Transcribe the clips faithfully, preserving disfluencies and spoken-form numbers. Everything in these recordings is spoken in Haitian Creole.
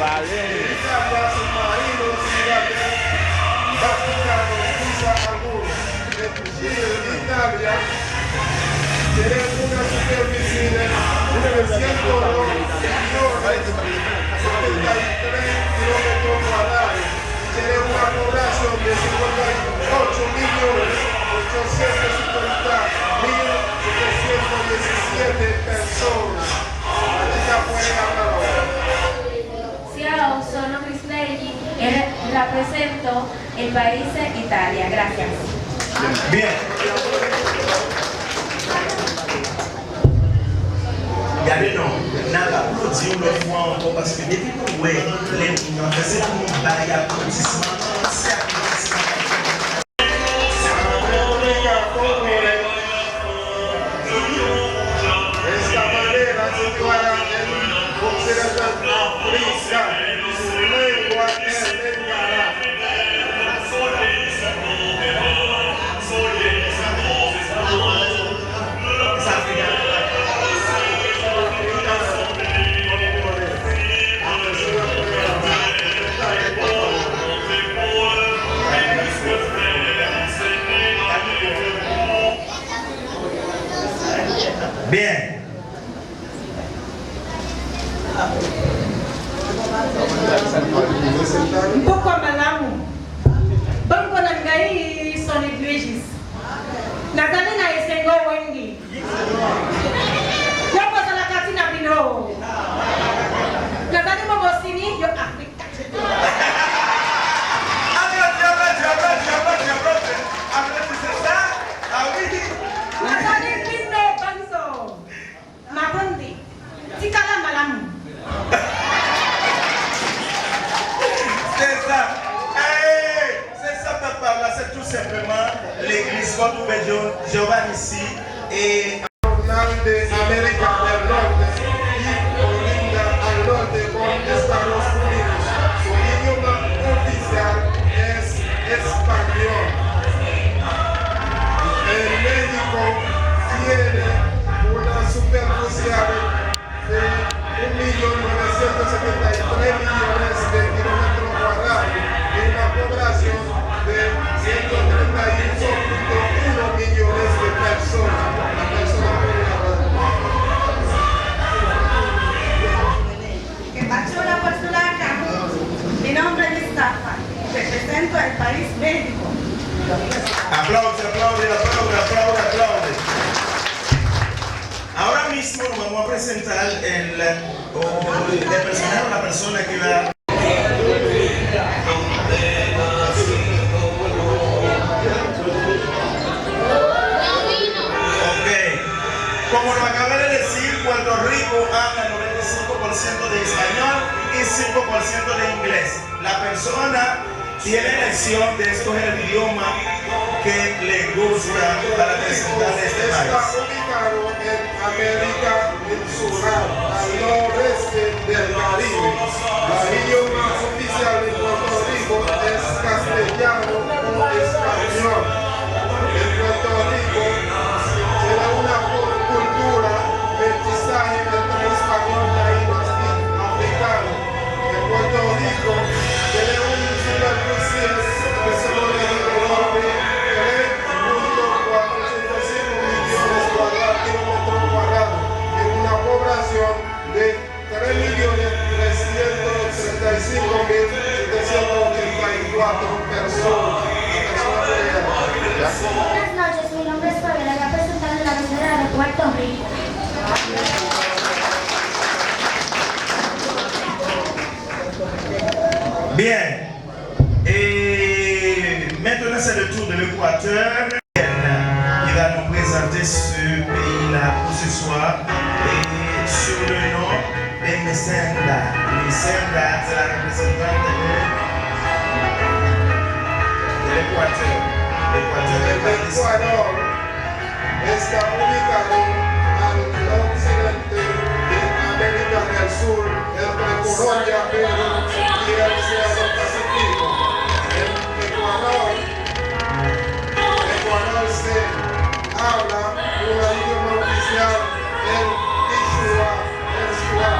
Italia sin marino, sin Vaticano, sin Italia, tiene una superficie de trescientos dos millones setenta y tres kilómetros cuadrados. Tiene una población de cincuenta y ocho millones ochocientos cincuenta mil setecientos diecisiete personas. Así que puede hablar ahora. Ciao, sono Chris Lady e re-, rappresento el paese Italia. Gracias. Bien. Gade non, n ap aplodi yon lòt fwa ankò paske depi nou wè lè moun nan fè, se pou nou bay aplodisman, se aplodisman. Esta manera se llevará en occidental África, su lengua es lengala. Bien. Mpoko malamu. Bongo na ngai sono Luigis. Nazali na esengo wengi. Yo kozala kati na bino. Nazali mobosini yo Afrika. Aplodi, aplodi, aplodi, aplodi, aplodi. Aplodi, se sa. Ah oui. Nazali bino banso. Makonde, ti kala malamu. Se sa. Ey, se sa papa la, se tou senpleman legliz Kò Touve Jehovah Nissi e Jornal de América del Norte y Olinda al Norte con Estados Unidos. Su idioma oficial es español. En México tiene una superficie de un millón novecientos setenta y tres millones de kilómetros cuadrados y una población de ciento treinta y uno punto uno millones de personas. La persona puede hablar. Che faccio una persona acá. Mi nombre es Mustafa. Represento al país México. Aplaude, aplaude, aplaude, aplaude, aplaude. Ahora mismo nos vamos a presentar el, o, o, el personaje o la persona que va. Ok. Como lo acaba de decir, Puerto Rico habla noventa y cinco por ciento de español y cinco por ciento de inglés. La persona tiene la elección de escoger el idioma que le gusta para presentar este país. Está ubicado en América Insular, al noroeste del Caribe. La idioma oficial de Puerto Rico es castellano o español. En Puerto Rico tiene una cu-, cultura mestizaje entre español, taínos y africano. En Puerto Rico tiene un superficie de suelo de alrededor de tres punto cuatrocientos cinco millones cuadrados, kilómetros cuadrados, y una población de tres millones trescientos treinta y cinco mil setecientos ochenta y cuatro personas. La persona puede hablar. Buenas noches, mi nombre es Fabiola, representando la bandera de Puerto Rico. Bien. Et maintenant, c'est le tour de l'Équateur. Qui va nous présenter ce pays-là pour ce soir et sur le nom de Mesenda. Mesenda, c'est la représentante de, de l'Équateur. L'Équateur est par ici. Ecuador está ubicado al occidente de América del Sur, entre Colombia, Perú y el Océano Pacífico. En Ecuador, Ecuador se habla como idioma oficial el Quichua, el Shuar.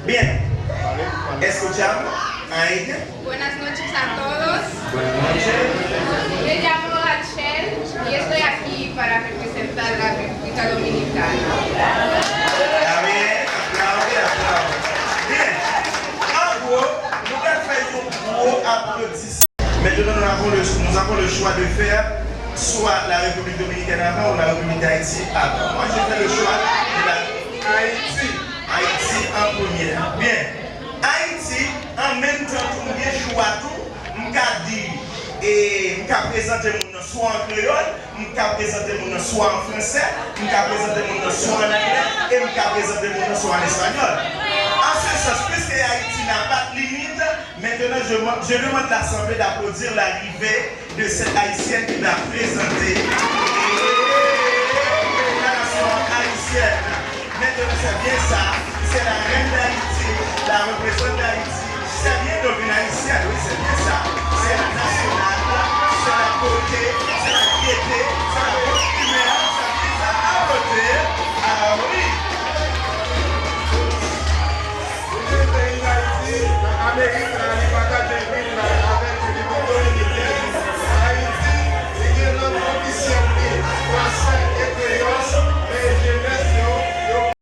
Bien. Escuchamos. Aide. Buenas noches a todos. Buenas noches. Me llamo Rachel y estoy aquí para representar la República Dominicana. Está bien, aplaude, aplaude. Bien. An gwo, nou pral fè yon gwo aplodisman. Maintenant, nous avons le, nous avons le choix de faire soit la République dominicaine avant ou la République d'Haïti avant. Moi, j'ai fait le choix de la Haïti. Haïti en premier. Bien. Ayiti, an menm tan tou, m gen chwa tou, m ka di, e, m ka prezante moun nan swa an kreyòl, m ka prezante moun nan swa an fransè, m ka prezante moun nan swa an anglè, e m ka prezante moun nan swa an espanyòl. En ce sens, puisque Haïti n'a pas de limite, maintenant je, je demande l'Assemblée d'applaudir l'arrivée de cette Haïtienne qui va présenter la nation haïtienne. Maintenant, c'est bien ça. C'est la reine d'Haïti, la représentante d'Haïti. C'est bien donc une Haïtienne, oui, c'est bien ça. C'est la nationale